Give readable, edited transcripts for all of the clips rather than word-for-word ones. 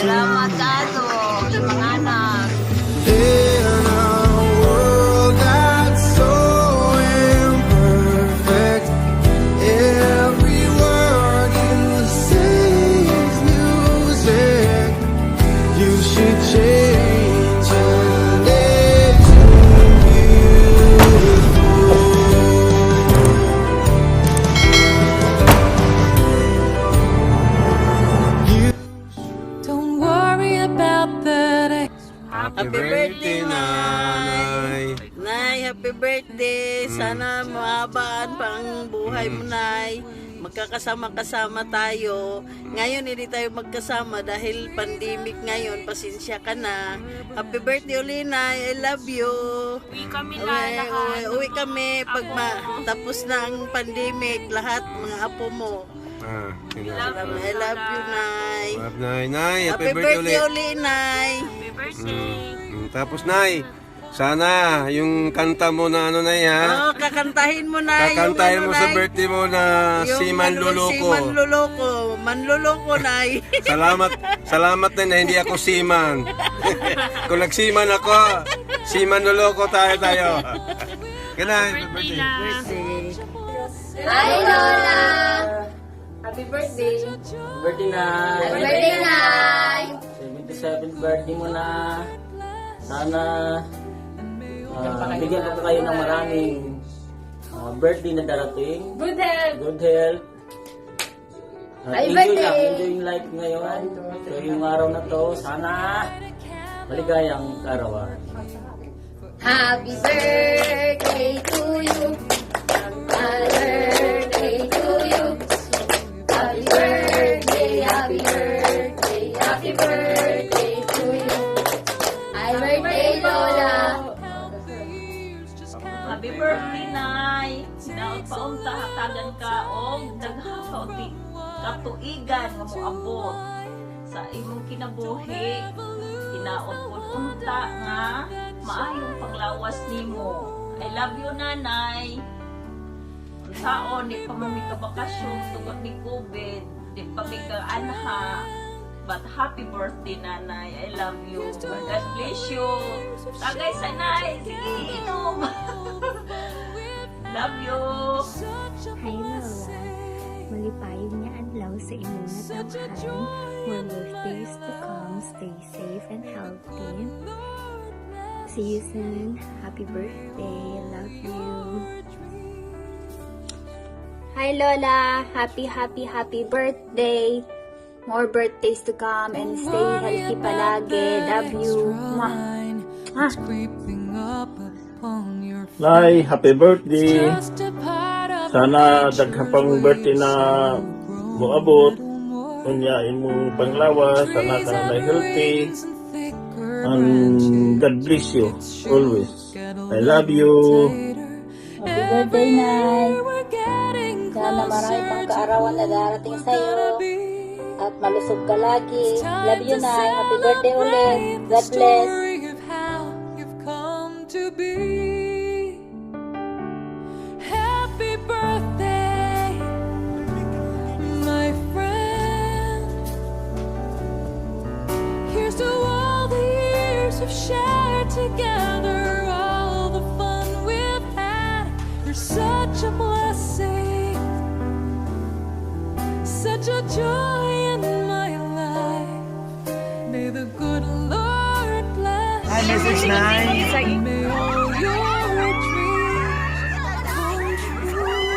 Salamat kaayo sa mga anak. In a world that's so imperfect, every word you say is music. You should change your name to beautiful. You Don't worry about that. Happy birthday, Nay! Nay, happy birthday! Sana mahabaan pa ang buhay mo, Nay. Magkakasama-kasama tayo. Ngayon, hindi tayo magkasama dahil pandemic ngayon. Pasensya ka na. Happy birthday uli, Nay. I love you. Uwi kami na Uwi, lahat. uwi, uwi kami pag tapos na ang pandemic. Lahat, mga apo mo. Ah, yun lang. I love you, Nay. Love, Nay. Nay, happy Happy birthday birthday ulit. uli, Nay. Happy birthday. Tapos, Nay, sana yung kanta mo na ano, Nay, ha? Oh, kakantahin mo, Nay. Yung Kakantahin ano, mo sa Nay. birthday mo na Yung si ano, Manluloko. Si Manluloko. Manluloko, Nay. Salamat, salamat na hindi ako seaman. Kung nagseaman ako, si Manluloko tayo tayo. Good night. Happy birthday. Hi, Lola! Happy birthday. Birthday na! Happy birthday, Nay! 77th birthday mo na. Sana bigyan ko pa kayo ng maraming birthday na darating. Good health. Good health. At Happy enjoy birthday! lang, enjoy yung life ngayon. So yung araw na to, sana maligayang kaarawan. Happy birthday to you. Happy birthday to you. Happy birthday, happy birthday, happy birthday to you. Happy birthday, Lola. Happy birthday, Nay. Hinaot pa unta hatagan ka og daghang katuigan nga moabot sa imong kinabuhi. Hinaot pud unta nga maayong panglawas nimo. I love you, Nanay. Unsaon di pa man mi kabakasyon tungod ni COVID, di pa mi kaanha. But happy birthday, Nanay. I love you. God bless you. Tagay sa Nay. Sige, inom. Love you. Hi, Lola. Malipayong nga adlaw sa imong natawhan. More birthdays to come. Stay safe and healthy. See you soon. Happy birthday. Love you. Hi, Lola! Happy, happy, happy birthday! More birthdays to come and stay healthy palagi. Love you. Mwah. Ah. Nay, happy birthday. Sana daghan pang birthday na moabot. Unya imong panglawas, sana ka na healthy. And God bless you always. I love you. Happy birthday, Nay! Sana marami pang kaarawan na darating sa'yo. At malusog ka lagi. Love you, Nay. Happy birthday ulit. God bless. To be. Happy birthday, my friend. Here's to all the years we've shared together, all the fun we've had. You're such a blessing, such a joy in my life. May the good Lord bless Hi, Mrs. Nay. May all your dreams come true.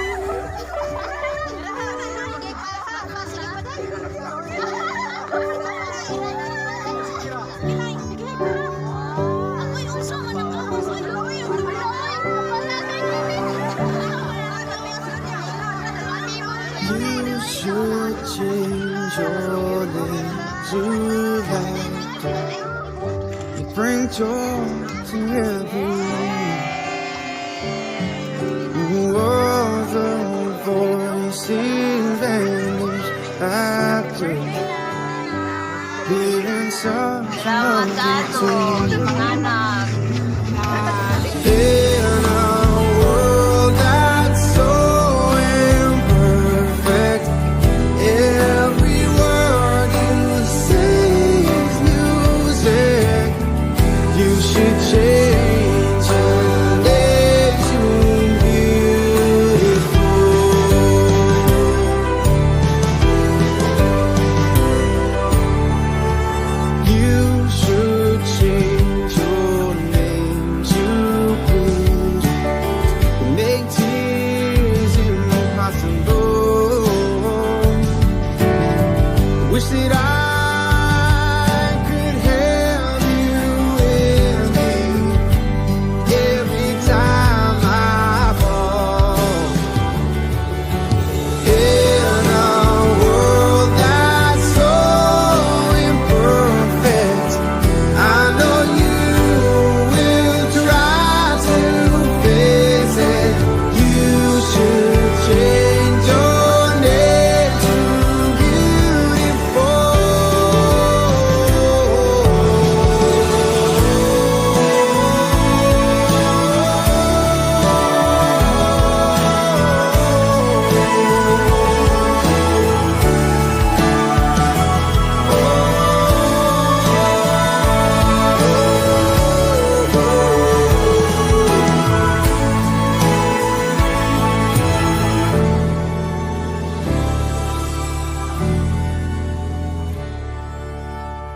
You should change your name to laughter. You bring joy to everyone. All the voices vanish after hearing such Salamat lovely kaayo sa tune. mga anak. In a world that's so imperfect, every word you say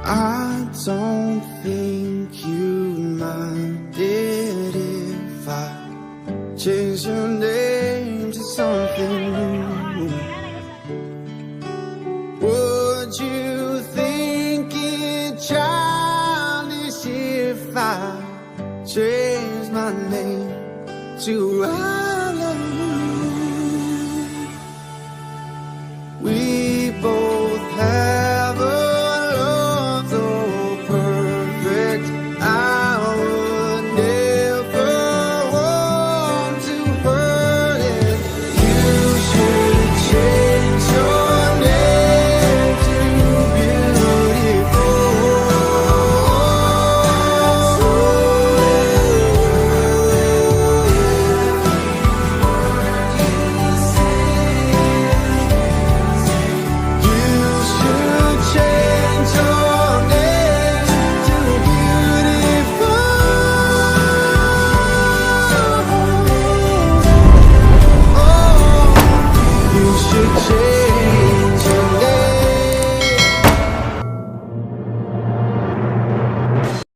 I don't think you'd mind it if I change your name to something new. Would you think it childish if I change my name to